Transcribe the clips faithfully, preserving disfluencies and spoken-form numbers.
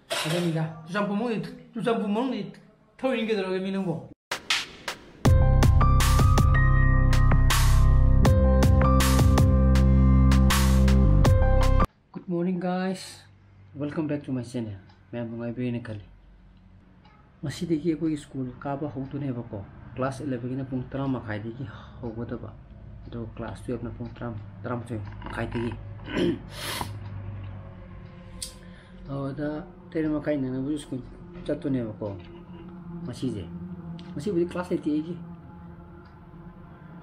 ꯑꯗꯨꯅꯤꯗ, ꯆꯨꯔꯆꯥꯟꯄꯨꯔ ꯃꯅꯨꯡꯗꯤ, ꯆꯨꯔꯆꯥꯟꯄꯨꯔ ꯃꯅꯨꯡꯗꯤ ꯊꯧꯔꯤꯅꯤ ꯀꯩꯗꯧꯔꯒꯦ ꯃꯤ ꯅꯪꯕꯣ? Good morning, guys. Welcome back to my channel. ꯃꯌꯥꯝ ꯅꯨꯡꯉꯥꯏꯕꯤꯔꯦꯅ ꯈꯜꯂꯤ꯫ ꯉꯁꯤꯗꯒꯤ ꯑꯩꯈꯣꯏꯒꯤ ꯁ꯭ꯀꯨꯜ ꯀꯥꯕ ꯍꯧꯗꯣꯏꯅꯦꯕꯀꯣ꯫ ꯀ꯭ꯂꯥꯁ elevenꯒꯤꯅ ꯄꯨꯡ ꯇꯔꯥ ꯃꯈꯥꯏꯗꯒꯤ ꯍꯧꯒꯗꯕ, ꯑꯗꯨꯒ ꯀ꯭ꯂꯥꯁ twelveꯅ ꯄꯨꯡ ꯇꯔꯥ, ꯇꯔꯥꯃꯥꯊꯣꯏ ꯃꯈꯥꯏꯗꯒꯤ꯫ ꯑꯗꯨꯗ ꯇꯔꯦꯠ ꯃꯈꯥꯏ ꯅꯪꯅꯕꯁꯨ ꯁ꯭ꯀꯨꯜ ꯆꯠꯇꯣꯏꯅꯦꯕꯀꯣ ꯉꯁꯤꯁꯦ꯫ ꯉꯁꯤꯕꯨꯗꯤ ꯀ꯭ꯂꯥꯁ ꯂꯩꯇꯦ ꯑꯩꯒꯤ꯫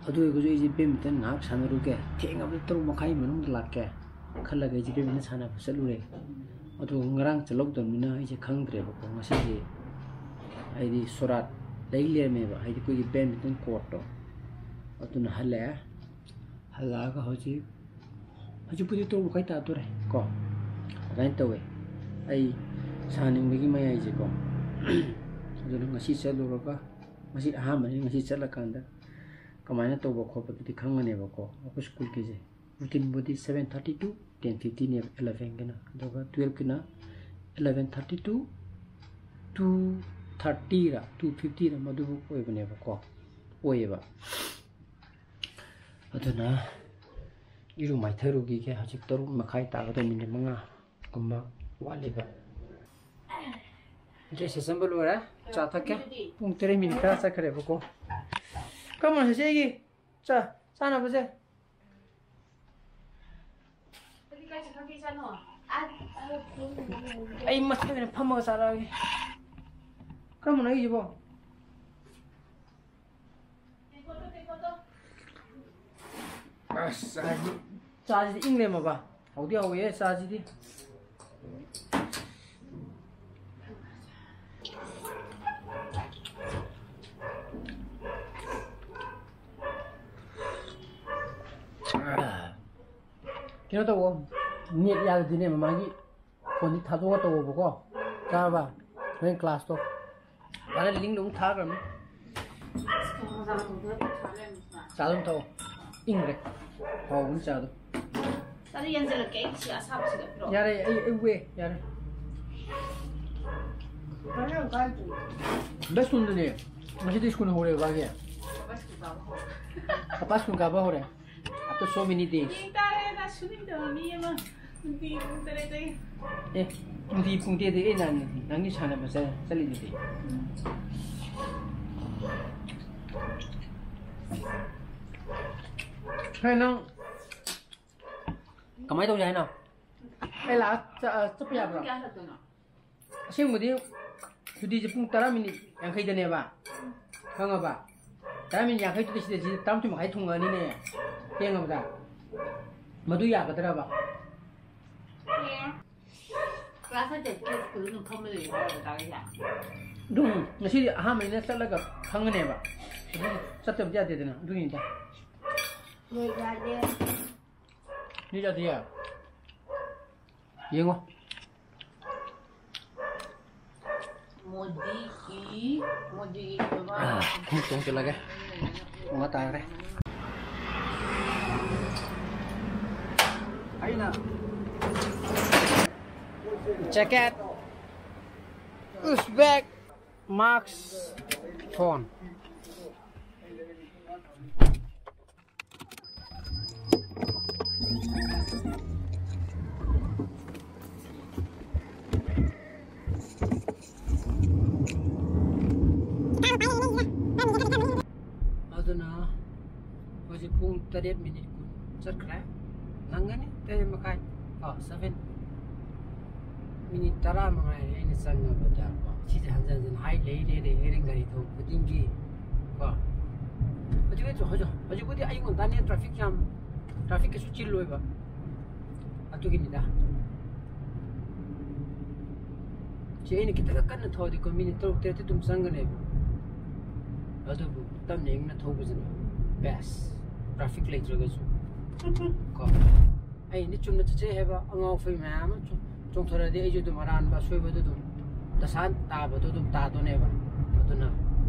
ꯑꯗꯨ ꯑꯣꯏꯔꯒꯁꯨ ꯑꯩꯁꯦ badminton ꯉꯥꯏꯍꯥꯛ ꯁꯥꯟꯅꯔꯨꯒꯦ, ꯊꯦꯡꯉꯕꯗ ꯇꯔꯨꯛ ꯃꯈꯥꯏ ꯃꯅꯨꯡꯗ ꯂꯥꯛꯀꯦ ꯈꯜꯂꯒ ꯑꯩꯁꯦ badminton ꯁꯥꯟꯅꯕ ꯆꯠꯂꯨꯔꯦ꯫ ꯑꯗꯨꯒ ꯉꯔꯥꯡ ꯆꯠꯍꯧꯗꯕꯅꯤꯅ ꯑꯩꯁꯦ ꯈꯪꯗ꯭ꯔꯦꯕꯀꯣ꯫ ꯉꯁꯤꯁꯦ ꯍꯥꯏꯗꯤ ꯁꯣꯔꯥꯠ ꯂꯩ ꯂꯩꯔꯝꯃꯦꯕ, ꯍꯥꯏꯗꯤ ꯑꯩꯈꯣꯏꯒꯤ badminton courtꯇꯣ꯫ ꯑꯗꯨꯅ ꯍꯜꯂꯛꯑꯦ꯫ ꯍꯜꯂꯛꯑꯒ ꯍꯧꯖꯤꯛ, ꯍꯧꯖꯤꯛꯄꯨꯗꯤ ꯇꯔꯨꯛ ꯃꯈꯥꯏ ꯇꯥꯗꯣꯔꯦ ꯀꯣ꯫ ꯑꯗꯨꯃꯥꯏꯅ ꯇꯧꯋꯦ꯫ ꯑꯩ ꯁꯥꯟꯅꯤꯡꯕꯒꯤ ꯃꯌꯥꯏꯁꯦꯀꯣ꯫ ꯑꯗꯨꯅ ꯉꯁꯤ ꯆꯠꯂꯨꯔꯒ, ꯉꯁꯤ ꯑꯍꯥꯟꯕꯅꯤ, ꯉꯁꯤ ꯆꯠꯂꯀꯥꯟꯗ ꯀꯃꯥꯏꯅ ꯇꯧꯕ ꯈꯣꯠꯄꯗꯨꯗꯤ ꯈꯪꯒꯅꯦꯕꯀꯣ꯫ ꯑꯩꯈꯣꯏ ꯁ꯭ꯀꯨꯜꯒꯤꯁꯦ ꯔꯨꯇꯤꯟꯕꯨꯗꯤ seven thirty to ten fiftyꯅꯦꯕ elevenꯒꯤꯅ, ꯑꯗꯨꯒ twelveꯀꯤꯅ eleven thirty to two thirtyꯔ two fiftyꯔ ꯃꯗꯨꯕꯨ ꯑꯣꯏꯕꯅꯦꯕꯀꯣ, ꯑꯣꯏꯌꯦꯕ꯫ ꯑꯗꯨꯅ ꯏꯔꯨ ꯃꯥꯏꯊꯔꯨꯈꯤꯒꯦ꯫ ꯍꯧꯖꯤꯛ ꯇꯔꯨꯛ ꯃꯈꯥꯏ ꯇꯥꯒꯗꯧ, ꯃꯤꯅꯤꯠ ꯃꯉꯥꯒꯨꯝꯕ ꯋꯥꯠꯂꯤꯕ꯫ ꯗ꯭ꯔꯦꯁ ꯁꯦꯠꯆꯟꯕ ꯂꯣꯏꯔꯦ, ꯆꯥ ꯊꯛꯀꯦ꯫ ꯄꯨꯡ ꯇꯔꯦꯠ ꯃꯤꯅꯤꯠ ꯇꯔꯥ ꯆꯠꯈ꯭ꯔꯦꯕꯀꯣ꯫ ꯀꯔꯝꯕꯅꯣ ꯁꯦ ꯑꯩꯒꯤ ꯆꯥ ꯆꯥꯅꯕꯁꯦ? ꯑꯩ ꯃꯊꯛ ꯑꯣꯏꯅ ꯐꯝꯃꯒ ꯆꯥꯔꯛꯑꯒꯦ꯫ ꯀꯔꯝꯕꯅꯣ ꯑꯩꯒꯤꯁꯤꯕꯣ? ꯑꯁ, ꯆꯥꯁꯤ꯫ ꯆꯥꯁꯤꯗꯤ ꯏꯪ ꯂꯩꯔꯝꯃꯕ? ꯍꯧꯗꯤ ꯍꯧꯋꯦ ꯆꯥꯁꯤꯗꯤ꯫ ꯀꯩꯅꯣ ꯇꯧꯋꯣ, ꯅꯦꯠ ꯌꯥꯔꯗꯤꯅꯦ ꯃꯃꯥꯒꯤ ꯐꯣꯟꯗꯤ ꯊꯥꯗꯣꯛꯑꯒ ꯇꯧꯋꯣꯕꯀꯣ꯫ ꯇꯥꯔꯕ? ꯍꯣꯔꯦꯟ ꯀ꯭ꯂꯥꯁꯇꯣ꯫ ꯃꯥꯅ ꯂꯤꯡꯗꯣ ꯑꯃꯨꯛ ꯊꯥꯈ꯭ꯔꯕꯅꯤ꯫ ꯆꯥ ꯑꯗꯨꯝ ꯊꯛꯑꯣ꯫ ꯏꯪꯈ꯭ꯔꯦ꯫ ꯍꯥꯎꯕꯅꯤ ꯆꯥꯗꯣ꯫ ꯆꯥꯗꯣ ꯌꯥꯟꯁꯤꯜꯂꯛꯀꯦ ꯑꯩ ꯁꯤ ꯑꯁꯥꯕꯁꯤꯗ ꯄꯤꯔꯛꯑꯣ꯫ ꯌꯥꯔꯦ, ꯑꯩ, ꯑꯩ ꯎꯑꯦ꯫ ꯌꯥꯔꯦ꯫ ꯕꯁ ꯁ꯭ꯀꯨꯜꯗꯨꯅꯦ꯫ ꯉꯁꯤꯗꯤ ꯁ꯭ꯀꯨꯜ ꯍꯧꯔꯦ ꯕꯥꯒꯤ꯫ ꯃꯄꯥ ꯁ꯭ꯀꯨꯜ ꯀꯥꯕ ꯍꯧꯔꯦ꯫ After so many days꯫ ꯌꯦꯡ ꯇꯥꯔꯦ, ꯅ ꯁꯨꯅꯤꯡꯗꯕ ꯃꯤ ꯑꯃ ꯅꯨꯡꯇꯤ ꯄꯨꯡ ꯇꯔꯦꯠꯇꯒꯤ꯫ ꯑꯦ, ꯅꯨꯡꯇꯤ ꯄꯨꯡ ꯇꯔꯦꯠꯇꯒꯤ ꯑꯩ ꯅꯪ, ꯅꯪꯒꯤ ꯁꯥꯟꯅꯕ ꯆꯠ-, ꯆꯠꯂꯤꯗꯨꯗꯤ꯫ ꯎꯝ꯫ ꯍꯦ, ꯅꯪ ꯀꯃꯥꯏ ꯇꯧꯁꯦ ꯍꯥꯏꯅꯣ? ꯑꯩ ꯂꯥꯛꯑ ꯆ-, ꯑ, ꯆꯠꯄ ꯌꯥꯕ꯭ꯔꯣ? ꯄꯨꯡ ꯀꯌꯥ ꯍꯜꯂꯛꯇꯣꯏꯅꯣ? ꯑꯁꯦꯡꯕꯗꯤ ꯁꯨꯇꯤꯁꯦ ꯄꯨꯡ ꯇꯔꯥ ꯃꯤꯅꯤꯠ ꯌꯥꯡꯈꯩꯗꯅꯦꯕ, ꯈꯪꯉꯕ? ꯇꯔꯥ ꯃꯤꯅꯤꯠ ꯌꯥꯡꯈꯩꯗꯨꯗ ꯁꯤꯗ, ꯁꯤꯗ ꯇꯔꯥꯃꯥꯊꯣꯏ ꯃꯈꯥꯏ ꯊꯨꯡꯉꯅꯤꯅꯦ, ꯊꯦꯡꯉꯕꯗ꯫ ꯃꯗꯨ ꯌꯥꯒꯗ꯭ꯔꯕ? ꯌꯥꯏ꯫ Class ꯆꯠꯇ꯭ꯔꯗꯤ ꯁ꯭ꯀꯨꯜꯗ ꯑꯗꯨꯝ ꯐꯝꯃ ꯂꯩꯌꯣ ꯍꯥꯏꯔꯕ ꯇꯥꯔꯦ꯫ ꯑꯗꯨꯝ ꯉꯁꯤꯗꯤ ꯑꯍꯥꯟꯕꯅꯤꯅ ꯆꯠꯂꯒ ꯈꯪꯉꯅꯦꯕ꯫ ꯑꯗꯨꯗꯤ ꯆꯠꯇꯕꯗꯤ ꯌꯥꯗꯦꯗꯅ, ꯑꯗꯨꯒꯤꯅꯤꯗ꯫ ꯅꯣꯏ ꯌꯥꯗꯦ꯫ ꯅꯣꯏ ꯌꯥꯗꯦ? ꯌꯦꯡꯉꯣ꯫ ꯃꯣꯗꯤꯒꯤ, ꯃꯣꯗꯤꯒꯤ ꯕꯕꯥ꯫ ꯑꯥ, ꯈꯣꯡꯎꯞ ꯇꯣꯡꯁꯤꯜꯂꯒꯦ꯫ ꯄꯨꯡ ꯑꯃ ꯇꯥꯈ꯭ꯔꯦ꯫ ꯑꯩꯅ jacket, Uzbek, mask, phone꯫ ꯑꯗꯨꯅ ꯍꯧꯖꯤꯛ ꯄꯨꯡ ꯇꯔꯦꯠ ꯃꯤꯅꯤꯠ ꯀꯨꯟ ꯆꯠꯈ꯭ꯔꯦ꯫ ꯅꯪꯒꯅꯤ ꯇꯔꯦꯠ ꯃꯈꯥꯏ꯫ ꯑꯣ, seven꯫ ꯃꯤꯅꯤꯠ ꯇꯔꯥ ꯃꯉꯥꯏꯔꯦ ꯑꯩꯅ ꯆꯪꯉꯕꯗ꯫ ꯁꯤꯁꯦ ꯍꯟꯖꯟ ꯍꯟꯖꯟ ꯍꯥꯏ ꯂꯩ, ꯂꯩ, ꯂꯩ, ꯂꯩ, ꯒꯥꯔꯤ ꯊꯧꯕ ꯈꯨꯗꯤꯡꯒꯤ꯫ ꯀꯣ꯫ ꯍꯧꯖꯤꯛ, ꯍꯧꯖꯤꯛ, ꯍꯧꯖꯤꯛ, ꯍꯧꯖꯤꯛꯄꯨꯗꯤ ꯑꯌꯨꯛ ꯉꯟꯇꯥꯅꯦ, traffic ꯌꯥꯝ, traffic ꯀꯩꯁꯨ ꯆꯤꯜꯂꯣꯏꯕ꯫ ꯑꯗꯨꯒꯤꯅꯤꯗ꯫ ꯁꯤ ꯑꯩꯅ ꯈꯤꯇꯪ ꯀꯟꯅ ꯊꯧꯔꯗꯤꯀꯣ, ꯃꯤꯅꯤꯠ ꯇꯔꯨꯛ ꯇꯔꯦꯠꯇꯤ ꯑꯗꯨꯝ ꯆꯪꯒꯅꯦꯕ꯫ ꯑꯗꯨꯕꯨ ꯇꯞꯅ ꯏꯪꯅ ꯊꯧꯕꯁꯤꯅ best, traffic ꯂꯩꯇ꯭ꯔꯒꯁꯨ꯫ ꯀꯣ꯫ ꯑꯩꯗꯤ ꯆꯨꯝꯅ ꯆꯠꯆꯩ ꯍꯥꯏꯕ ꯑꯉꯥꯎ ꯑꯐꯩ ꯃꯌꯥꯝ ꯑꯃ ꯆꯨꯝ-, ꯆꯣꯡꯊꯔꯗꯤ ꯑꯩꯁꯨ ꯑꯗꯨꯝ ꯑꯔꯥꯟꯕ ꯑꯁꯣꯏꯕꯗꯨ ꯑꯗꯨꯝ ꯗꯁꯥ ꯇꯥꯕꯗꯣ ꯑꯗꯨꯝ ꯇꯥꯗꯣꯏꯅꯦꯕ꯫ ꯑꯗꯨꯅ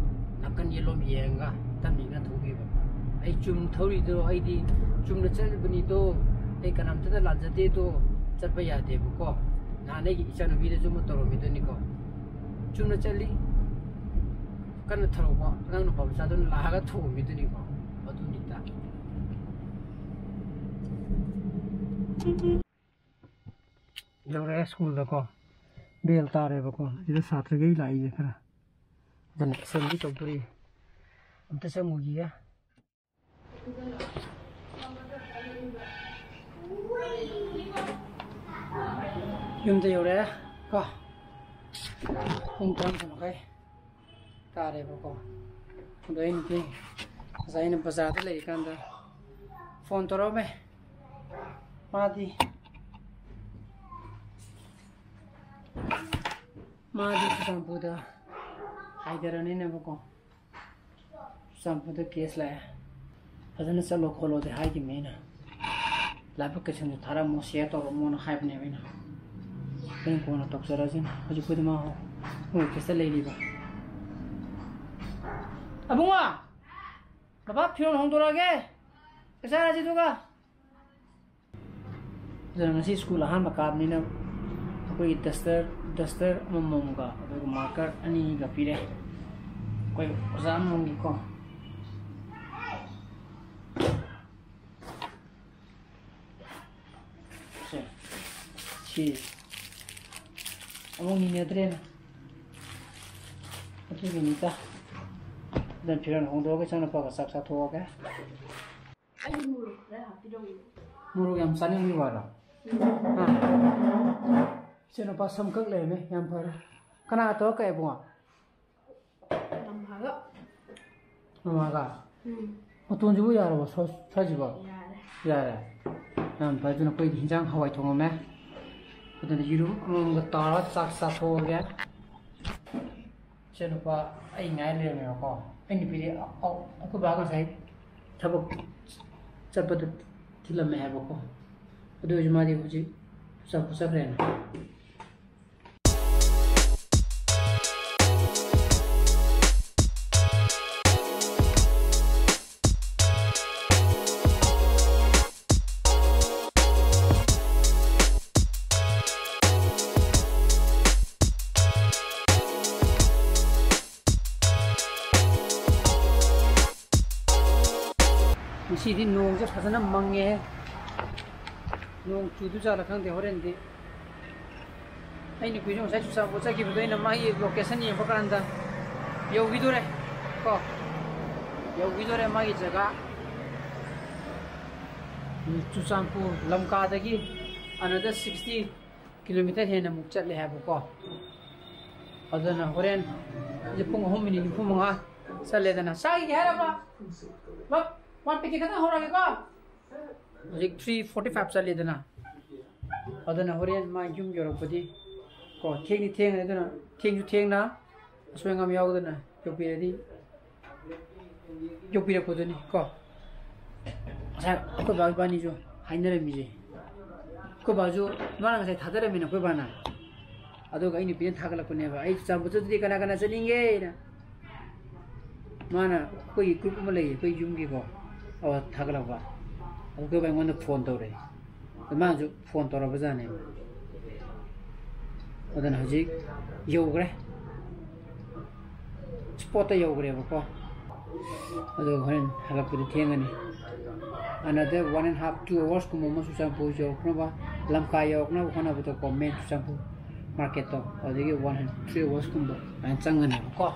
ꯅꯥꯀꯟ ꯌꯦꯠꯂꯣꯝ ꯌꯦꯡꯉꯒ ꯇꯞꯅ ꯏꯪꯅ ꯊꯧꯕꯤꯕ꯫ ꯑꯩ ꯆꯨꯝ ꯊꯧꯔꯤꯗꯣ, ꯑꯩꯗꯤ ꯆꯨꯝꯅ ꯆꯠꯂꯤꯕꯅꯤꯗꯣ, ꯑꯩ ꯀꯅꯥꯝꯇꯗ ꯂꯥꯟꯖꯗꯦꯗꯣ, ꯆꯠꯄ ꯌꯥꯗꯦꯕꯀꯣ꯫ ꯅꯍꯥꯟ ꯑꯩꯒꯤ ꯏꯆꯥꯅꯨꯄꯤꯗꯁꯨ ꯑꯃ ꯇꯧꯔꯝꯃꯤꯗꯨꯅꯤꯀꯣ꯫ ꯆꯨꯝꯅ ꯆꯠꯂꯤ꯫ ꯀꯟꯅ ꯊꯧꯔꯛꯄ ꯑꯉꯥꯡ ꯅꯨꯄꯥ ꯃꯆꯥꯗꯨꯅ ꯂꯥꯛꯑꯒ ꯊꯣꯝꯃꯤꯗꯨꯅꯤꯀꯣ꯫ ꯑꯗꯨꯅꯤꯗ꯫ ꯌꯧꯔꯛꯑꯦ ꯁ꯭ꯀꯨꯜꯗꯀꯣ꯫ ꯕꯦꯜ ꯇꯥꯔꯦꯕꯀꯣ꯫ ꯁꯤꯗ ꯁꯥꯇ꯭ꯔꯈꯩ ꯂꯥꯛꯏꯁꯦ ꯈꯔ꯫ ꯑꯗꯨꯅ ꯑꯦꯁꯦꯝꯕ꯭ꯂꯤ ꯇꯧꯗꯣꯔꯤ꯫ ꯑꯝꯇ ꯆꯪꯉꯨꯈꯤꯒꯦ꯫ ꯌꯨꯝꯗ ꯌꯧꯔꯛꯑꯦ ꯀꯣ꯫ ꯄꯨꯡ ꯇꯔꯥꯃꯥꯊꯣꯏ ꯃꯈꯥꯏ ꯇꯥꯔꯦꯕꯀꯣ꯫ ꯑꯗꯣ ꯑꯩ ꯅꯨꯄꯤ ꯉꯁꯥꯏ ꯑꯩꯅ ꯕꯖꯥꯔꯗ ꯂꯩꯔꯤꯀꯥꯟꯗ ꯐꯣꯟ ꯇꯧꯔꯛꯑꯝꯃꯦ꯫ ꯃꯥꯗꯤ, ꯃꯥꯗꯤ ꯆꯨꯔꯆꯥꯟꯄꯨꯔꯗ ꯍꯥꯏꯗꯔꯅꯤꯅꯦꯕꯀꯣ꯫ ꯆꯨꯔꯆꯥꯟꯄꯨꯔꯗ ꯀꯦꯁ ꯂꯥꯛꯑꯦ꯫ ꯐꯖꯅ ꯆꯠꯂꯣ ꯈꯣꯠꯂꯣꯗꯤ ꯍꯥꯏꯈꯤꯕꯅꯦ ꯑꯩꯅ꯫ ꯂꯥꯏꯕꯛ ꯀꯩꯁꯨꯝꯁꯨ ꯊꯥꯔꯝꯃꯣ, ꯁꯤꯌꯔ ꯇꯧꯔꯝꯃꯣꯅ ꯍꯥꯏꯕꯅꯦꯕ ꯑꯩꯅ꯫ ꯑꯩꯅ ꯀꯣꯟꯅ ꯇꯧꯖꯔꯁꯤꯅ꯫ ꯍꯧꯖꯤꯛꯄꯨꯗꯤ ꯃꯥ ꯃꯣꯏ ꯑꯣꯐꯤꯁꯇ ꯂꯩꯔꯤꯕ꯫ ꯑꯕꯨꯡꯉꯣ! ꯕꯕꯥ ꯐꯤꯔꯣꯜ ꯍꯣꯡꯗꯣꯔꯛꯑꯒꯦ꯫ ꯆꯥꯛ ꯆꯥꯔꯁꯤ ꯑꯗꯨꯒ꯫ ꯑꯗꯨꯅ ꯉꯁꯤ ꯁ꯭ꯀꯨꯜ ꯑꯍꯥꯟꯕ ꯀꯥꯕꯅꯤꯅ ꯑꯩꯈꯣꯏꯒꯤ ꯗꯁꯇꯔ, ꯗꯁꯇꯔ ꯑꯃꯃꯝꯒ ꯑꯗꯨꯒ ꯃꯥꯔꯀꯔ ꯑꯅꯤꯒ ꯄꯤꯔꯦ꯫ ꯑꯩꯈꯣꯏ ꯑꯣꯖꯥ ꯑꯃꯃꯝꯒꯤꯀꯣ꯫ ꯁꯦ, ꯁꯤ ꯑꯃꯨꯛ ꯅꯤꯅꯗ꯭ꯔꯦꯅ꯫ ꯑꯗꯨꯒꯤꯅꯤꯗ꯫ ꯑꯗꯨꯅ ꯐꯤꯔꯣꯜ ꯍꯣꯡꯗꯣꯛꯑꯒ ꯏꯆꯥꯅꯨꯄꯥꯒ ꯆꯥꯛ ꯆꯥꯊꯣꯛꯑꯒꯦ꯫ ꯑꯩ ꯃꯣꯔꯣꯛ ꯈꯔ ꯍꯥꯞꯄꯤꯔꯝꯃꯣ꯫ ꯃꯣꯔꯣꯛ ꯌꯥꯝ ꯆꯥꯅꯤꯡꯕꯒꯤ ꯋꯥꯔꯣ? ꯎꯝ꯫ ꯍꯥ? ꯏꯆꯥꯅꯨꯄꯥ ꯁꯝ ꯀꯛ ꯂꯩꯔꯝꯃꯦ, ꯌꯥꯝ ꯐꯔꯦ꯫ ꯀꯅꯥ ꯇꯧꯔ ꯀꯛꯑꯦ, ꯏꯕꯨꯡꯉꯣ? ꯃꯃꯥꯒ꯫ ꯃꯃꯥꯒ? ꯎꯝ꯫ ꯃꯇꯣꯟꯁꯤꯕꯨ ꯌꯥꯔꯕꯣ, ꯁ꯭ꯋꯥꯏ-, ꯁ꯭ꯋꯥꯏꯁꯤꯕꯣ? ꯌꯥꯔꯦ꯫ ꯌꯥꯔꯦ? ꯌꯥꯝ ꯐꯔꯦ꯫ ꯑꯗꯨꯅ ꯑꯩꯈꯣꯏꯗꯤ ꯍꯤꯟꯖꯥꯡ ꯍꯋꯥꯏ ꯊꯣꯡꯉꯝꯃꯦ꯫ ꯑꯗꯨꯅ ꯌꯦꯔꯨꯝ ꯑꯃꯃꯝꯒ ꯇꯧꯔꯒ ꯆꯥꯛ ꯆꯥꯊꯣꯛꯑꯒꯦ꯫ ꯏꯆꯥꯅꯨꯄꯥ ꯑꯩ ꯉꯥꯏ ꯂꯩꯔꯝꯃꯦꯕꯀꯣ꯫ ꯑꯩ ꯅꯨꯄꯤꯗꯤ ꯑ-, ꯑ-, ꯑꯩꯈꯣꯏ ꯕꯥ ꯉꯁꯥꯏ ꯊꯕꯛ ꯆꯠꯄꯗ ꯊꯤꯜꯂꯝꯃꯦ ꯍꯥꯏꯕꯀꯣ꯫ ꯑꯗꯨ ꯑꯣꯏꯔꯁꯨ ꯃꯥꯗꯤ ꯍꯧꯖꯤꯛ ꯆꯠꯄ ꯆꯠꯈ꯭ꯔꯦꯅ꯫ ꯁꯤꯗꯤ ꯅꯣꯡꯁꯦ ꯐꯖꯅ ꯃꯪꯉꯦ꯫ ꯅꯣꯡ ꯆꯨꯗꯨꯖꯥꯠꯂ ꯈꯪꯗꯦ ꯍꯣꯔꯦꯟꯗꯤ꯫ ꯑꯩꯅ ꯀꯨꯏꯁꯨ ꯉꯁꯥꯏ ꯆꯨꯔꯆꯥꯟꯄꯨꯔ ꯆꯠꯈꯤꯕꯗꯣ, ꯑꯩꯅ ꯃꯥꯒꯤ ꯂꯣꯀꯦꯁꯟ ꯌꯦꯡꯕ ꯀꯥꯟꯗ ꯌꯧꯈꯤꯗꯣꯔꯦ ꯀꯣ, ꯌꯧꯈꯤꯗꯣꯔꯦ ꯃꯥꯒꯤ ꯖꯒꯥ꯫ ꯆꯨꯔꯆꯥꯟꯄꯨꯔ ꯂꯝꯀꯥꯗꯒꯤ another sixty kilometer ꯍꯦꯟꯅ ꯑꯃꯨꯛ ꯆꯠꯂꯦ ꯍꯥꯏꯕꯀꯣ꯫ ꯑꯗꯨꯅ ꯍꯣꯔꯦꯟ ꯍꯧꯖꯤꯛ ꯄꯨꯡ ꯑꯍꯨꯝ ꯃꯤꯅꯤꯠ ꯅꯤꯐꯨ ꯃꯉꯥ ꯆꯠꯂꯦꯗꯅ꯫ ꯆꯥꯈꯤꯒꯦ ꯍꯥꯏꯔꯕ? ꯕꯞ, ꯋꯥꯟ ꯄꯦꯀꯦꯠ ꯈꯛꯇꯪ ꯍꯧꯔꯛꯑꯒꯦꯀꯣ꯫ ꯍꯧꯖꯤꯛ three forty five ꯆꯠꯂꯦꯗꯅ꯫ ꯑꯗꯨꯅ ꯍꯣꯔꯦꯟ ꯃꯥ ꯌꯨꯝ ꯌꯧꯔꯛꯄꯗꯤ ꯀꯣ, ꯊꯦꯡꯗꯤ ꯊꯦꯡꯉꯅꯤ꯫ ꯑꯗꯨꯅ ꯊꯦꯡꯁꯨ ꯊꯦꯡꯅ ꯑꯁꯣꯏ ꯑꯉꯥꯝ ꯌꯥꯎꯗꯅ ꯌꯧꯕꯤꯔꯗꯤ, ꯌꯧꯕꯤꯔꯛꯄꯗꯨꯅꯤ ꯀꯣ꯫ ꯉꯁꯥꯏ ꯑꯩꯈꯣꯏ ꯕꯥ ꯏꯕꯥꯅꯤꯁꯨ ꯍꯥꯏꯅꯔꯝꯃꯤꯁꯦ꯫ ꯑꯩꯈꯣꯏ ꯕꯥꯁꯨ, ꯃꯥꯅ ꯉꯁꯥꯏ ꯊꯥꯗꯔꯝꯃꯤꯅ ꯑꯩꯈꯣꯏ ꯕꯥꯅ꯫ ꯑꯗꯨꯒ ꯑꯩ ꯅꯨꯄꯤꯅ ꯊꯥꯒꯠꯂꯛꯄꯅꯦꯕ, "ꯑꯩ ꯆꯨꯔꯆꯥꯟꯄꯨꯔ ꯆꯠꯇ꯭ꯔꯗꯤ ꯀꯅꯥ ꯀꯅꯥ ꯆꯠꯅꯤꯡꯒꯦꯅ?" ꯃꯥꯅ ꯑꯩꯈꯣꯏꯒꯤ group ꯑꯃ ꯂꯩꯌꯦ ꯑꯩꯈꯣꯏ ꯌꯨꯝꯒꯤꯀꯣ, ꯑꯣ ꯊꯥꯒꯠꯂꯛꯄ꯫ ꯑꯗꯨ ꯑꯩꯈꯣꯏ ꯕꯥ ꯑꯩꯉꯣꯟꯗ ꯐꯣꯟ ꯇꯧꯔꯛꯑꯦ꯫ ꯑꯗꯨ ꯃꯥꯅꯁꯨ ꯐꯣꯟ ꯇꯧꯔꯕꯖꯥꯠꯅꯦꯕ꯫ ꯑꯗꯨꯅ ꯍꯧꯖꯤꯛ ꯌꯧꯈ꯭ꯔꯦ꯫ ꯁ꯭ꯄꯣꯠꯇ ꯌꯧꯈ꯭ꯔꯦꯕꯀꯣ꯫ ꯑꯗꯣ ꯍꯣꯔꯦꯟ ꯍꯜꯂꯛꯄꯗꯤ ꯊꯦꯡꯉꯅꯤ꯫ Another one and half, two hours ꯀꯨꯝꯕ ꯑꯃ ꯆꯨꯔꯆꯥꯟꯄꯨꯔ ꯌꯧꯔꯛꯅꯕ, ꯂꯝꯀꯥ ꯌꯧꯔꯛꯅꯕ ꯍꯣꯠꯅꯕꯗꯀꯣ, main ꯆꯨꯔꯆꯥꯟꯄꯨꯔ market ꯇꯣ, ꯑꯗꯒꯤ one and three hours ꯀꯨꯝꯕ ꯑꯗꯨꯃꯥꯏꯅ ꯆꯪꯒꯅꯦꯕꯀꯣ꯫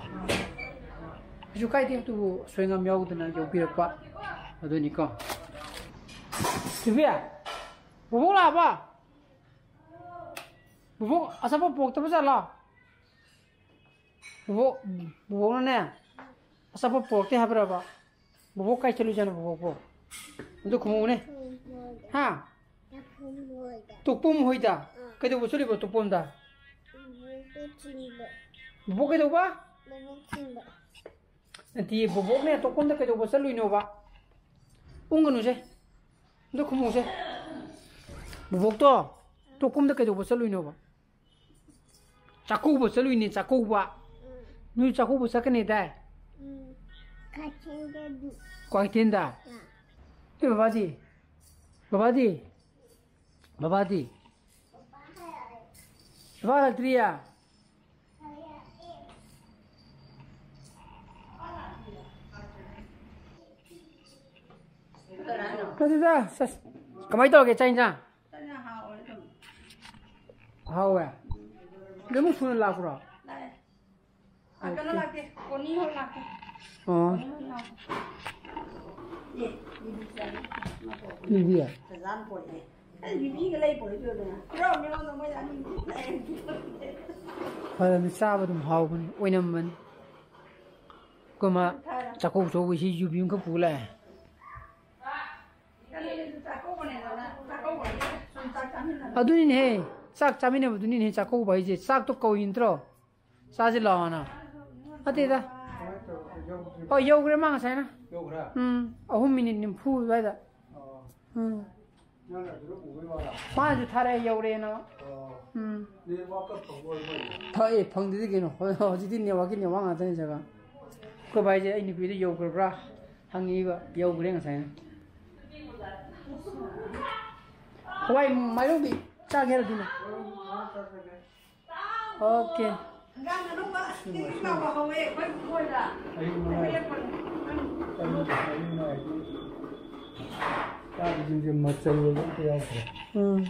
ꯀꯩꯁꯨ ꯀꯥꯏꯗꯦ, ꯑꯗꯨꯕꯨ ꯑꯁꯣꯏ ꯑꯉꯥꯝ ꯌꯥꯎꯗꯅ ꯌꯧꯕꯤꯔꯛꯄ ꯑꯗꯨꯅꯤꯀꯣ꯫ ꯊꯣꯏꯕꯤ, ꯕꯣꯕꯣꯛ ꯂꯥꯛꯑꯕ? ꯕꯣꯕꯣꯛ ꯑꯆꯥꯄꯣꯠ ꯄꯣꯛꯇꯕ ꯖꯥꯠꯂꯣ? ꯕꯣꯕꯣꯛ, ꯕꯣꯕꯣꯛꯅꯅꯦ ꯑꯆꯥꯄꯣꯠ ꯄꯣꯔꯛꯇꯦ ꯍꯥꯏꯕ꯭ꯔꯕ? ꯕꯣꯕꯣꯛ ꯀꯥꯏ ꯆꯠꯂꯨꯖꯥꯠꯅꯣ ꯕꯣꯕꯣꯛꯄꯣ? ꯑꯗꯨ ꯈꯨꯝꯃꯨꯅꯦ꯫ ꯍꯥ? ꯇꯣꯛꯄꯝ ꯍꯣꯏꯗ꯫ ꯀꯩꯗꯧꯕ ꯆꯠꯂꯤꯕ ꯇꯣꯛꯄꯝꯗ? ꯕꯣꯕꯣꯛ ꯀꯩꯗꯧꯕ? ꯅꯠꯇꯦ, ꯕꯣꯕꯣꯛꯅꯦ ꯇꯣꯛꯄꯝꯗ ꯀꯩꯗꯧꯕ ꯆꯠꯂꯨꯏꯅꯣꯕ? ꯎꯪꯒꯅꯨꯁꯦ꯫ ꯑꯝꯇ ꯈꯨꯝꯃꯨꯁꯦ꯫ ꯕꯣꯕꯣꯛꯇꯣ ꯇꯣꯛꯄꯝꯗ ꯀꯩꯗꯧꯕ ꯆꯠꯂꯨꯏꯅꯣꯕ? ꯆꯥꯛꯀꯧꯕ ꯆꯠꯂꯨꯏꯅꯦ, ꯆꯥꯛꯀꯧꯕ꯫ ꯅꯣꯏ ꯆꯥꯛꯀꯧꯕ ꯆꯠꯀꯅꯤꯗꯥꯏ? ꯎꯝ꯫ ꯀꯩꯊꯦꯜꯗ꯫ ꯀ꯭ꯋꯥꯀꯩꯊꯦꯜꯗ? ꯑꯥ꯫ ꯅꯣꯏ ꯕꯕꯥꯗꯤ? ꯕꯕꯥꯗꯤ? ꯕꯕꯥꯗꯤ? ꯕꯕꯥ ꯍꯜꯂꯛꯇ꯭ꯔꯤꯌꯦ? ꯅꯠꯇꯦꯗ, ꯁꯁ꯫ ꯀꯃꯥꯏꯅ ꯇꯧꯔꯒꯦ ꯆꯥꯛ ꯏꯟꯖꯥꯡ? ꯍꯥꯎꯋꯦ꯫ ꯂꯣꯏꯅꯃꯛ ꯁꯨꯅ ꯂꯥꯛꯄ꯭ꯔꯣ? ꯀꯩꯅꯣ ꯂꯥꯛꯇꯦ, ꯀꯣꯅꯤ ꯍꯣꯏ ꯂꯥꯛꯇꯦ꯫ ꯑꯣ꯫ ꯀꯣꯅꯤ ꯍꯣꯏ ꯂꯥꯛꯇꯦ꯫ ꯑꯦ, ꯕꯤꯕꯤ ꯆꯥꯅꯤ꯫ ꯕꯤꯕꯤ? ꯆꯥꯖꯥꯝ ꯄꯣꯔꯛꯑꯦ꯫ ꯑꯩ ꯕꯤꯕꯤꯒ ꯂꯩ ꯄꯣꯔꯛꯏ ꯏꯕꯦꯝꯃ꯫ ꯄꯤꯔꯛꯑꯣ, ꯃꯤꯉꯣꯟꯗ ꯃꯣꯏ ꯑꯅꯤ ꯂꯩ꯫ ꯐꯔꯕꯅꯤ, ꯆꯥꯕ ꯑꯗꯨꯝ ꯍꯥꯎꯕꯅꯤ, ꯑꯣꯏꯅꯝꯕꯅꯤ꯫ ꯑꯩꯈꯣꯏ ꯃꯥ ꯆꯥꯛꯀꯧ ꯆꯧꯕꯁꯤ ꯌꯨꯕꯤ ꯑꯃꯈꯛ ꯄꯨ ꯂꯥꯛꯑꯦ꯫ ꯀꯩꯅꯣꯗꯨꯁꯨ ꯆꯥꯛꯀꯧꯕꯅꯦꯗꯅ, ꯆꯥꯛꯀꯧꯕꯒꯤ ꯁꯨꯝ ꯆꯥꯛ ꯆꯥꯃꯤꯟꯅꯕ꯫ ꯑꯗꯨꯅꯤꯅꯦꯍꯦ, ꯆꯥꯛ ꯆꯥꯃꯤꯟꯅꯕꯗꯨꯅꯤꯅꯦꯍꯦ ꯆꯥꯛꯀꯧꯕ ꯍꯥꯏꯁꯦ꯫ ꯆꯥꯛꯇꯣ ꯀꯧꯏ ꯅꯠꯇ꯭ꯔꯣ? ꯆꯥꯁꯤ ꯂꯥꯛꯑꯣꯅ꯫ ꯅꯠꯇꯦꯗ꯫ ꯍꯣꯏ, ꯌꯧꯈ꯭ꯔꯦ ꯃꯥ ꯉꯁꯥꯏꯅ꯫ ꯌꯧꯈ꯭ꯔꯦ? ꯎꯝ, ꯑꯍꯨꯝ ꯃꯤꯅꯤꯠ ꯅꯤꯐꯨ ꯑꯗꯨꯋꯥꯏꯗ꯫ ꯑꯣ꯫ ꯎꯝ꯫ ꯅꯪꯅ ꯑꯗꯨꯗ ꯎꯕꯩ ꯋꯥꯔꯥ? ꯃꯥꯅꯁꯨ ꯊꯥꯔꯛꯑꯦ, ꯌꯧꯔꯦꯅ꯫ ꯑꯣ꯫ ꯎꯝ꯫ ꯅꯦꯠꯋꯥꯛꯀ ꯐꯪꯕ ꯑꯣꯏꯔ ꯃꯥꯜꯂꯦ꯫ ꯐꯩ, ꯐꯪꯗꯗꯤ ꯀꯩꯅꯣ꯫ ꯍꯧꯖꯤꯛꯇꯤ ꯅꯦꯠꯋꯥꯛꯀꯤ ꯅꯦꯠꯋꯥꯛ ꯉꯥꯛꯇꯅꯤ ꯖꯒꯥ꯫ ꯑꯩꯈꯣꯏ ꯚꯥꯏꯁꯦ ꯑꯩ ꯅꯨꯄꯤꯗ ꯌꯧꯈ꯭ꯔꯕ꯭ꯔꯥ ꯍꯪꯉꯤꯕ, ꯌꯧꯈ꯭ꯔꯦ ꯉꯁꯥꯏꯅ꯫ ꯍꯋꯥꯏ ꯃꯥꯏꯔꯣꯡꯕꯤ ꯆꯥꯒꯦ ꯍꯥꯏꯔꯗꯤꯅꯦ꯫ ꯑꯣꯀꯦ꯫ ꯍꯪꯒꯥꯝ ꯑꯅꯧꯕ ꯇꯤꯡ ꯇꯤꯡ ꯂꯥꯎꯕ ꯍꯧꯋꯦ ꯑꯩꯈꯣꯏ ꯍꯤꯡꯒꯣꯜꯗ꯫ ꯑꯌꯨꯛ ꯅꯨꯡꯉꯥꯏ꯫ ꯍꯦꯛꯂꯛꯄꯅꯤ꯫ ꯑꯌꯨꯛ ꯅꯨꯡꯉꯥꯏꯗꯤ ꯆꯥꯕꯁꯤꯡꯁꯦ ꯃꯆꯜ ꯑꯣꯏꯕ ꯑꯝꯇ ꯌꯥꯎꯗ꯭ꯔꯦ꯫ ꯎꯝ꯫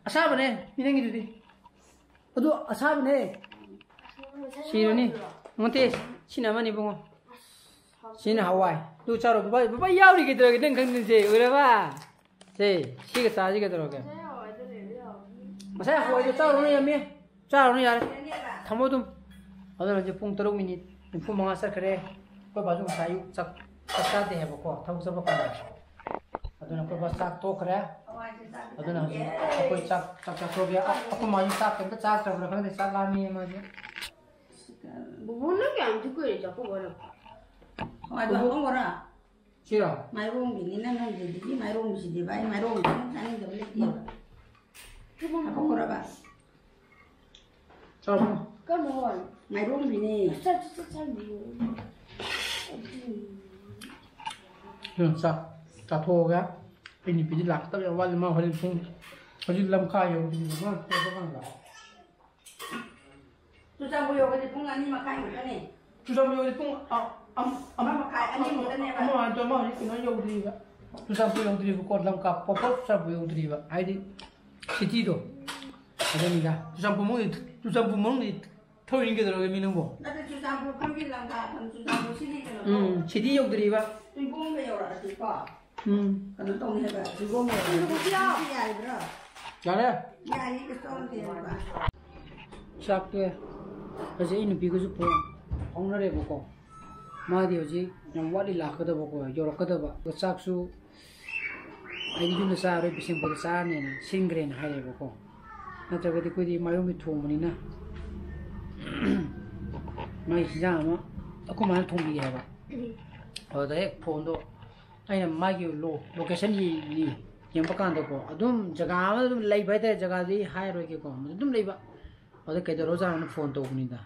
ꯑꯁꯥꯕꯅꯦ, ꯃꯤ ꯅꯪꯒꯤꯗꯨꯗꯤ꯫ ꯑꯗꯨ ꯑꯁꯥꯕꯅꯦ꯫ ꯁꯤꯔꯅꯤ꯫ ꯅꯠꯇꯦ, ꯁꯤꯅ ꯑꯃꯅꯤ ꯏꯕꯨꯡꯉꯣ꯫ ꯁꯤꯅ ꯍꯋꯥꯏ꯫ ꯑꯗꯨ ꯆꯥꯔꯣ, ꯕꯕꯥ, ꯕꯕꯥ ꯌꯥꯎꯔꯤ ꯀꯩꯗꯧꯔꯒꯦ ꯅꯪ ꯈꯪꯗꯣꯏꯁꯦ, ꯎꯔꯕ? ꯁꯦ, ꯁꯤꯒ ꯆꯥꯁꯤ ꯀꯩꯗꯧꯔꯒꯦ? ꯉꯁꯥꯏ ꯍꯋꯥꯏꯗꯣ ꯆꯥꯔꯨꯅꯨ ꯌꯥꯝꯃꯤ꯫ ꯆꯥꯔꯨꯅꯨ ꯌꯥꯔꯦ꯫ ꯊꯝꯃꯣ ꯑꯗꯨꯝ꯫ ꯑꯗꯨꯅ ꯍꯧꯖꯤꯛ ꯄꯨꯡ ꯇꯔꯨꯛ ꯃꯤꯅꯤꯠ ꯅꯤꯐꯨ ꯃꯉꯥ ꯆꯠꯈ꯭ꯔꯦ꯫ ꯑꯩꯈꯣꯏ ꯕꯥꯁꯨ ꯉꯁꯥꯏ ꯑꯌꯨꯛ ꯆꯥꯛ, ꯆꯥꯛ ꯆꯥꯗꯦ ꯍꯥꯏꯕꯀꯣ, ꯊꯕꯛ ꯆꯠꯄ ꯀꯥꯟꯗ꯫ ꯑꯗꯨꯅ ꯑꯩꯈꯣꯏ ꯕꯥ ꯆꯥꯛ ꯇꯣꯛꯈ꯭ꯔꯦ꯫ ꯑꯗꯨꯅ ꯍꯧꯖꯤꯛ ꯑꯩꯈꯣꯏ ꯆꯥꯛ, ꯆꯥꯛ ꯆꯥꯊꯣꯛꯑꯒꯦ꯫ ꯑ, ꯑꯩꯈꯣꯏ ꯃꯥꯁꯨ ꯆꯥꯛ ꯀꯩꯝꯇ ꯆꯥꯗ꯭ꯔꯕ꯭ꯔꯥ ꯈꯪꯗꯦ, ꯆꯥꯛ ꯂꯥꯝꯃꯦ ꯃꯥꯁꯨ꯫ ꯕꯨꯕꯨ, ꯅꯪ ꯀꯌꯥꯝꯗꯤ ꯀꯨꯏꯔꯦ ꯆꯥꯛꯀꯧꯕ ꯍꯜꯂꯛꯄ? ꯍꯋꯥꯏꯗꯣ ꯍꯥꯞꯄꯝꯃꯣꯔꯥ? ꯁꯤꯔꯣ? ꯃꯥꯏꯔꯣꯡꯕꯤꯅꯤ ꯅꯪ ꯍꯪꯗ꯭ꯔꯤꯗꯨꯗꯤ, ꯃꯥꯏꯔꯣꯡꯕꯤꯁꯤꯗꯤ ꯚꯥꯏ, ꯃꯥꯏꯔꯣꯡꯕꯤ ꯅꯪ ꯆꯥꯅꯤꯡꯗꯕ ꯂꯩꯇꯦꯕ꯫ ꯍꯥꯞꯄꯛꯈ꯭ꯔꯕ? ꯆꯥꯔꯕꯣ? ꯀꯔꯝꯕ ꯍꯋꯥꯏꯅꯣ? ꯃꯥꯏꯔꯣꯡꯕꯤꯅꯦ꯫ ꯑꯁ, ꯆꯥ-, ꯆꯥ-, ꯆꯥꯅꯤꯡꯗꯦ꯫ ꯀꯩꯅꯣ ꯆꯥ-, ꯆꯥꯊꯣꯛꯑꯒ ꯑꯩ ꯅꯨꯄꯤꯗꯤ ꯂꯥꯛꯀꯗꯕ ꯌꯥꯝ ꯋꯥꯠꯂꯤ꯫ ꯃꯥ ꯍꯣꯔꯦꯟ ꯄꯨꯡ, ꯍꯧꯖꯤꯛ ꯂꯝꯈꯥꯏ ꯌꯧꯗ꯭ꯔꯤꯕ, ꯃꯥ ꯊꯣꯛꯄ ꯀꯥꯟꯗ꯫ ꯆꯨꯔꯆꯥꯟꯄꯨꯔ ꯌꯧꯕꯗꯤ ꯄꯨꯡ ꯑꯅꯤ ꯃꯈꯥꯏꯃꯨꯛꯇꯅꯦ꯫ ꯆꯨꯔꯆꯥꯟꯄꯨꯔ ꯌꯧꯕꯗꯤ ꯄꯨꯡ ꯑ-, ꯑꯝ-, ꯑꯝ-, ꯑꯃ ꯃꯈꯥꯏ, ꯑꯅꯤꯃꯨꯛꯇꯅꯦꯕ꯫ ꯑꯃ ꯍꯥꯟꯅ ꯆꯠꯂꯝꯃꯅꯤ, ꯀꯩꯅꯣ ꯌꯧꯗ꯭ꯔꯤꯕ꯫ ꯆꯨꯔꯆꯥꯟꯄꯨꯔ ꯌꯧꯗ꯭ꯔꯤꯕꯀꯣ, ꯂꯝꯀꯥ ꯄꯣꯄꯞ ꯆꯨꯔꯆꯥꯟꯄꯨꯔ ꯌꯧꯗ꯭ꯔꯤꯕ, ꯍꯥꯏꯗꯤ ꯁꯤꯇꯤꯗꯣ꯫ ꯑꯗꯨꯅꯤꯗ, ꯆꯨꯔꯆꯥꯟꯄꯨꯔ ꯃꯅꯨꯡꯗꯤ, ꯆꯨꯔꯆꯥꯟꯄꯨꯔ ꯃꯅꯨꯡꯗꯤ ꯊꯧꯔꯤꯅꯤ ꯀꯩꯗꯧꯔꯒꯦ ꯃꯤ ꯅꯪꯕꯣ? ꯅꯠꯇꯦ, ꯆꯨꯔꯆꯥꯟꯄꯨꯔ ꯈꯪꯗꯦ, ꯂꯝꯀꯥ ꯈꯪꯗꯦ, ꯆꯨꯔꯆꯥꯟꯄꯨꯔ ꯁꯤꯇꯤ ꯀꯩꯅꯣ ꯎꯝ, ꯁꯤꯇꯤ ꯌꯧꯗ꯭ꯔꯤꯕ꯫ ꯆꯤꯡꯒꯣꯡꯕ ꯌꯧꯔꯛꯑꯗꯤꯀꯣ, ꯎꯝ꯫ ꯀꯩꯅꯣ ꯇꯧꯅꯤ ꯍꯥꯏꯕ, ꯆꯤꯡꯒꯣꯡꯕ ꯌꯧꯔꯛꯑꯗꯤ ꯌꯥꯏꯕ꯭ꯔꯥ? ꯌꯥꯔꯦ꯫ ꯌꯥꯏꯌꯦ, ꯀꯩꯁꯨ ꯇꯧꯗꯦ ꯍꯥꯏꯕ꯫ ꯆꯥꯛꯇꯣ ꯍꯧꯖꯤꯛ ꯑꯩ ꯅꯨꯄꯤꯒꯁꯨ ꯐꯣꯟ ꯐꯥꯎꯅꯔꯦꯕꯀꯣ꯫ ꯃꯥꯗꯤ ꯍꯧꯖꯤꯛ ꯌꯥꯝ ꯋꯥꯠꯂꯤ ꯂꯥꯛꯀꯗꯕꯀꯣ, ꯌꯧꯔꯛꯀꯗꯕ꯫ ꯑꯗꯣ ꯆꯥꯛꯁꯨ ꯑꯩꯗꯤ ꯌꯨꯝꯗ ꯆꯥꯔꯣꯏ, ꯕꯤꯁꯦꯝꯄꯨꯔꯗ ꯆꯥꯔꯅꯦꯅ ꯁꯤꯟꯈ꯭ꯔꯦꯅ ꯍꯥꯏꯔꯦꯕꯀꯣ꯫ ꯅꯠꯇ꯭ꯔꯒꯗꯤ ꯑꯩꯈꯣꯏꯗꯤ ꯃꯥꯏꯔꯣꯝꯒꯤ ꯊꯣꯡꯕꯅꯤꯅ ꯃꯥꯒꯤ ꯍꯤꯟꯖꯥꯡ ꯑꯃ ꯑꯩꯈꯣꯏ ꯃꯥꯅ ꯊꯣꯡꯕꯤꯒꯦ ꯍꯥꯏꯕ꯫ ꯑꯗꯨꯗ ꯍꯦꯛ ꯐꯣꯟꯗꯣ ꯑꯩꯅ ꯃꯥꯒꯤ ꯂꯣ-, ꯂꯣꯀꯦꯁꯟ ꯌꯦꯡ-, ꯌꯦꯡ-, ꯌꯦꯡꯕ ꯀꯥꯟꯗꯀꯣ, ꯑꯗꯨꯝ ꯖꯒꯥ ꯑꯃꯗ ꯑꯗꯨꯝ ꯂꯩꯕ ꯍꯥꯏꯇꯥꯔꯦ꯫ ꯖꯒꯥꯗꯤ ꯍꯥꯏꯔꯣꯏꯒꯦꯀꯣ, ꯑꯗꯨꯝ ꯂꯩꯕ꯫ ꯑꯗꯨꯗ ꯀꯩꯗꯧꯔꯖꯥꯠꯅꯣ ꯐꯣꯟ ꯇꯧꯕꯅꯤꯗ꯫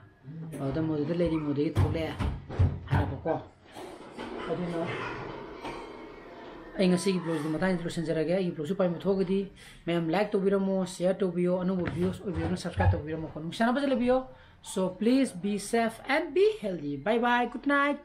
ꯑꯗꯨꯗ ꯃꯗꯨꯗ ꯂꯩꯔꯤ, ꯃꯗꯨꯗꯒꯤ ꯊꯣꯛꯂꯛꯑꯦ ꯍꯥꯏꯔꯛꯄꯀꯣ꯫ ꯑꯗꯨꯅ ꯑꯩ ꯉꯁꯤꯒꯤ ꯕ꯭ꯂꯣꯒꯁꯤ ꯃꯇꯥꯡꯁꯤꯗ ꯂꯣꯏꯁꯤꯟꯖꯔꯒꯦ꯫ ꯑꯩꯒꯤ ꯕ꯭ꯂꯣꯒꯁꯨ ꯄꯥꯝꯕ ꯊꯣꯛꯑꯒꯗꯤ ꯃꯌꯥꯝ ꯂꯥꯏꯛ ꯇꯧꯕꯤꯔꯝꯃꯣ, ꯁꯤꯌꯔ ꯇꯧꯕꯤꯌꯣ, ꯑꯅꯧꯕ ꯚ꯭ꯌꯨꯁ ꯑꯣꯏꯕꯤꯔꯒꯅ ꯁꯕꯁꯀ꯭ꯔꯥꯏꯕ ꯇꯧꯕꯤꯔꯝꯃꯣꯀꯣ꯫ ꯅꯨꯡꯁꯤꯅꯕꯁꯦ ꯂꯩꯕꯤꯌꯣ꯫ So please be safe and be healthy. Bye bye. Good night.